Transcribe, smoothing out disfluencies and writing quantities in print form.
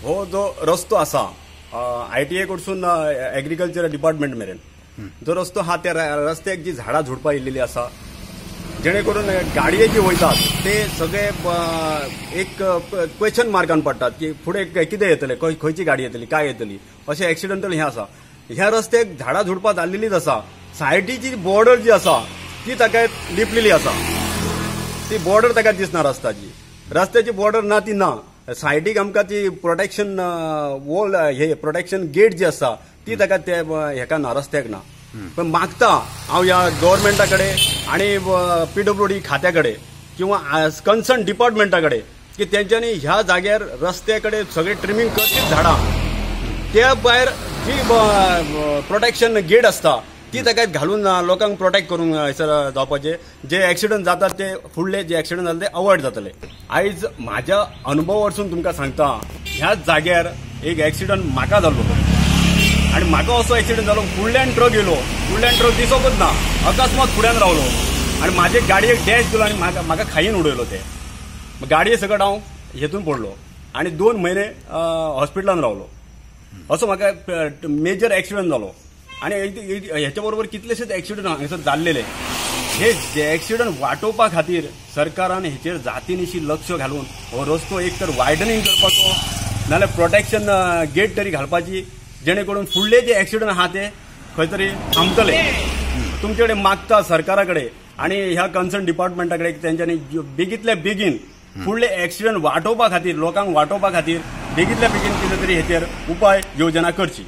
हो जो रस्तो आसा आयटीए कडसून एग्रीकल्चर डिपार्टमेंट मेरेन जो रस्तो आहा त्या रस्त्याक जी झाडां झुडपां येयल्लेली आसा, जेणे करून गाडये जी वयतात ते सगळे एक क्वेश्चन मार्कान पडटात की फुडें कितें येतलें, खंयची गाडी येतली, काय येतली, अशें एक्सिडंटल हें आसा. ह्या रस्त्याक झाडां झुडपां जाल्लेलीच आसा. सायडीची बॉर्डर जी आसा ती ताका लिपलेली आसा, ती बॉर्डर ताका दिसना. रस्त्याची रस्त्याची बॉर्डर ना, ती ना. सायडीक आमकां ती प्रोटेक्शन वॉल, हे प्रोटेक्शन गेट जी आसा ती ताका ते हेका ना, रस्त्याक ना. पण मागता हांव ह्या गव्हर्मेंटा कडेन आनी पीडब्ल्यूडी खात्या कडेन किंवा कन्सर्न डिपार्टमेंटा कडेन की तेंच्यांनी ह्या जाग्यार रस्त्या कडेन सगळें ट्रिमींग करचीच झाडां, त्या भायर जी प्रोटेक्शन गेट आसता ती ताका घालून लोकांक प्रोटेक्ट करूंक हयसर जावपाचे. जे एक्सिडंट जातात ते फुडले जे एक्सिडंट जाले ते अवॉयड जातले. आयज म्हाज्या अनुभवावरसून तुमकां सांगता, ह्याच जाग्यार एक एक्सिडंट म्हाका जाल्लो आनी म्हाका असो एक्सिडंट जालो, फुडल्यान ट्रक येयलो, फुडल्यान ट्रक दिसोकूच ना, अकस्मात फुड्यान रावलो आनी म्हाजे गाडयेक डॅश दिलो आनी म्हाका खायीन उडयलो. ते गाडये सकट हांव हेतून पडलो आनी 2 म्हयने हॉस्पिटलान रावलो. असो म्हाका मेजर एक्सिडंट जालो. आनी हेच्या बरोबर कितलेशेच एक्सिडंट हांगासर जाल्लेले. हे एक्सिडंट वाटोवपा खातीर सरकारान हेचेर जातीनिशी लक्ष घालून हो रस्तो एक तर वायडनींग करपाचो, नाजाल्यार प्रोटेक्शन गेट तरी घालपाची, जेणे करून फुडले जे एक्सिडंट आहा ते खंय तरी थांबतले. तुमचे कडेन मागता सरकारा कडेन आनी ह्या कन्सर्न डिपार्टमेंटा कडेन तेंच्यांनी बेगींतल्या बेगीन फुडले एक्सिडंट वाटोवपा खातीर, लोकांक वाटोवपा खातीर बेगींतल्या बेगीन कितें तरी हेचेर उपाय योजना करची.